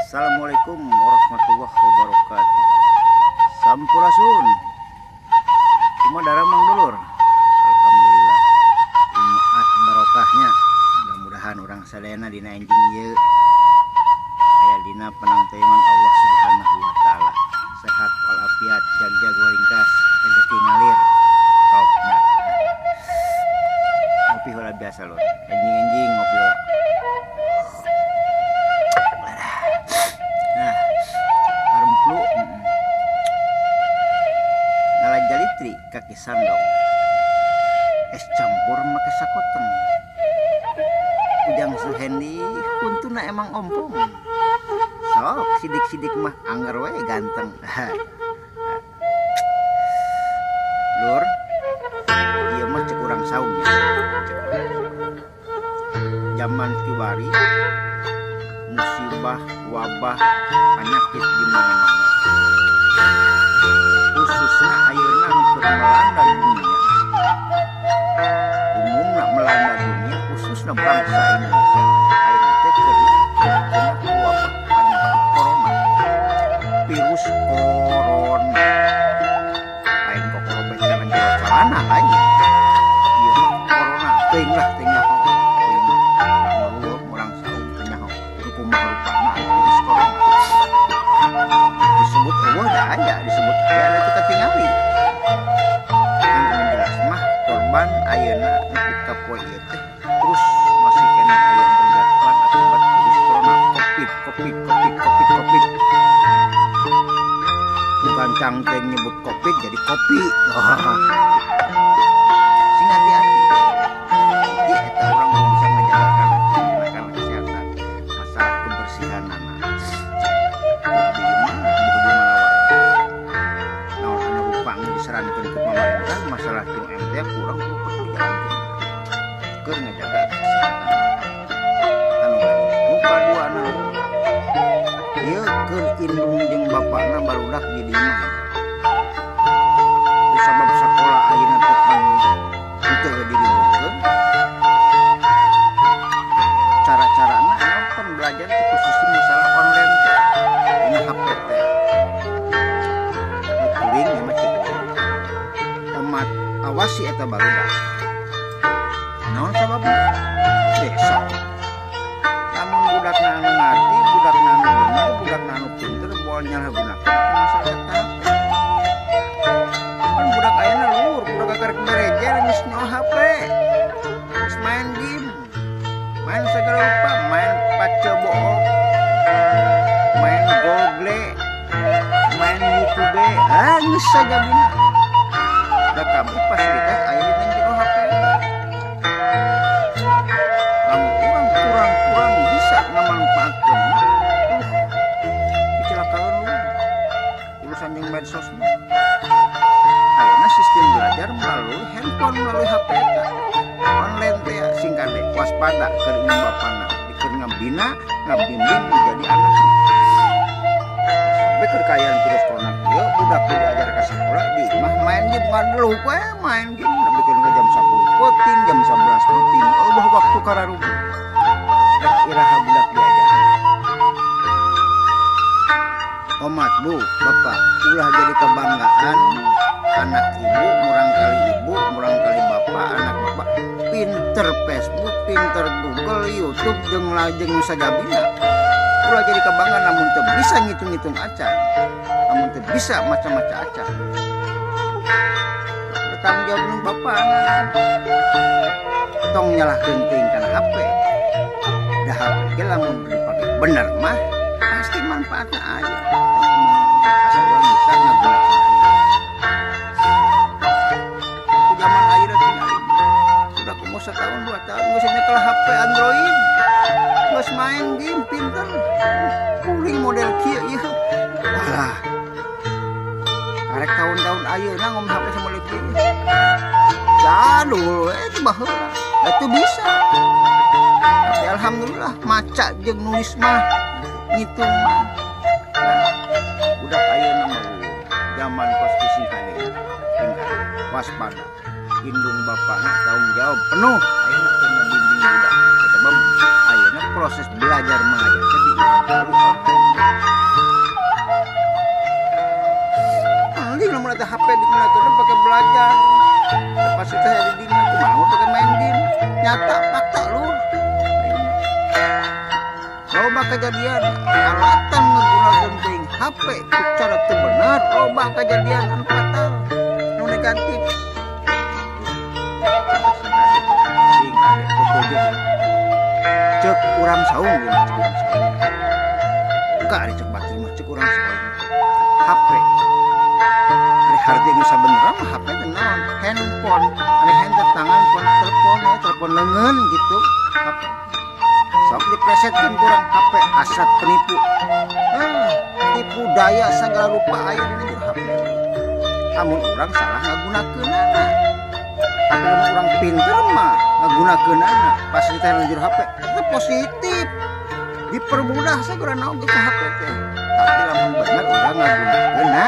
Assalamualaikum warahmatullahi wabarakatuh. Sampurasun. Kumaha daramang dulur? Alhamdulillah. Jumat barokahnya. Mudah-mudahan urang sadayana dina enjing ieu aya dina panangtayungan Allah Subhanahu wa taala. Sehat walafiat, jagjag waringkas, rezeki ngalir. Topnya. Ngopi heula biasa lur. Enjing-enjing ngopi heula. Nah, haremplu ngala jalitri kaki sandong. Es campur make sakoteng. Ujang Suhendi huntuna emang ompong. Sok sidik-sidik mah angger we ganteng. Lur, ieu mah cek urang saungnya. Zaman kiwari musibah, wabah, penyakit di mana-mana. Khususnya ayeuna nu keur melanda dunia. Umumna melanda dunia, khususnya bangsa Indonesia. Ayeuna teh keur kena wabah penyakit corona. Virus corona. Lain kokorobet kana jero calana lain. Ieu mah corona teuing lah teu nyaho. Teuing urang urang saung teu nyaho. Kumaha rupana virus corona. Disebut eueuh da aya, disebut aya da teu katingali. Ngan anu jelas mah korban ayeuna nepi ka poe ieu teh terus masih keneh aya berjatuhan akibat virus corona, Covid, Covid, Covid, Covid, Covid. Bukan cangteng nyebut Covid jadi kopi. Sing hati-hati. Hiji eta urang mau bisa ngajaga kana kesehatan, masalah kebersihan anak. Di mana, di mana wae. Naon anu rupa anu disarankeun ku pamarentah masalah 3M teh kurang kudu dijalankeun. Keur ngajaga kesehatan. Anu nu kaduana ieu keur indung jeung bapakna barudak di imah. Sabab sakola ayeuna teh pan henteu diliburkeun. Cara-carana anu pan belajar teh khususnya masalah online teh dina HP teh. Nu kuring ieu mah cek omat awasi eta barudak. Naon sababna? Desa. Lamun budakna anu ngarti, budakna anu bener, budakna anu pinter moal nyalahgunakeun masalah eta HP. Kan budak ayeuna luhur, budak kakarek bereje geus nyaho HP. Geus main game, main segala rupa, main pace bohong, main Google, main YouTube, ah geus sajabina. Da kami fasilitas aya di jero HP eta. Lamun urang kurang-kurang bisa ngamanfaatkeun mah, kecelakaan lu. Urusan jeung medsos mah. Ayeuna sistem belajar melalui handphone, melalui HP eta. Online teh sing kade waspada keur indung bapana, keur ngabina, ngabimbing menjadi anak. Sampai keur kaayaan virus corona ieu budak teu diajar ka sakola di imah main game ngadeluk we main game nepikeun ka jam 10 peuting, jam 11 peuting, eueuh waktu kararuguh. Rek iraha budak diajar. Omat bu, bapak, ulah jadi kebanggaan anak ibu, murangkali ibu, murangkali bapak, anak bapak pinter Facebook, pinter Google, YouTube, jeung lajeng sajabina. Ulah jadi kebanggaan namun teu bisa ngitung-ngitung acan, namun teu bisa maca-maca acan. Tanggung jawab nu bapak tong nyalahkeun teuing kana HP. Da HP ge lamun dipake bener mah pasti manfaatna aya. Asal urang bisa ngagunakeun. Ku zaman ayeuna tingali budak umur setahun 2 tahun geus nyekel HP Android, geus main game pinter. Kuring model kieu ieu. Alah. Karek tahun-tahun ayeuna ngomong HP sama kieu. Jadul we itu baheula. Da teu bisa. Tapi alhamdulillah maca jeung nulis mah, ngitung mah. Nah, budak ayeuna mah zaman kos sing kade tinggal waspada. Indung bapakna tanggung jawab penuh ayeuna keur ngabimbing budak. Sebab ayeuna proses belajar mengajar teh di melalui online. Paling lamun eta HP digunakeun pake belajar. Pas teh di dinya kumaha pake main game. Nyata fakta lur. Loba kejadian alatan menggunakan teuing HP ku cara teu bener, loba kejadian anu fatal, nu negatif. Cek urang saung ieu mah, cek urang saung. Ka ari cek batur mah cek urang saung. HP. Ari harti nu sabenerna mah HP teh naon? Handphone. Ari handphone tangan, phone telepon, ya, telepon leungeun gitu. HP. Sok diplesetkeun kurang HP hasrat penipu. Tipu daya segala rupa aya dina jero HP. Amun urang salah ngagunakeunana. Tapi lamun urang pinter mah ngagunakeunana pas diteh jero HP itu positif. Dipermudah segala naon ku HP teh. Tapi lamun bener urang ngagunakeunana,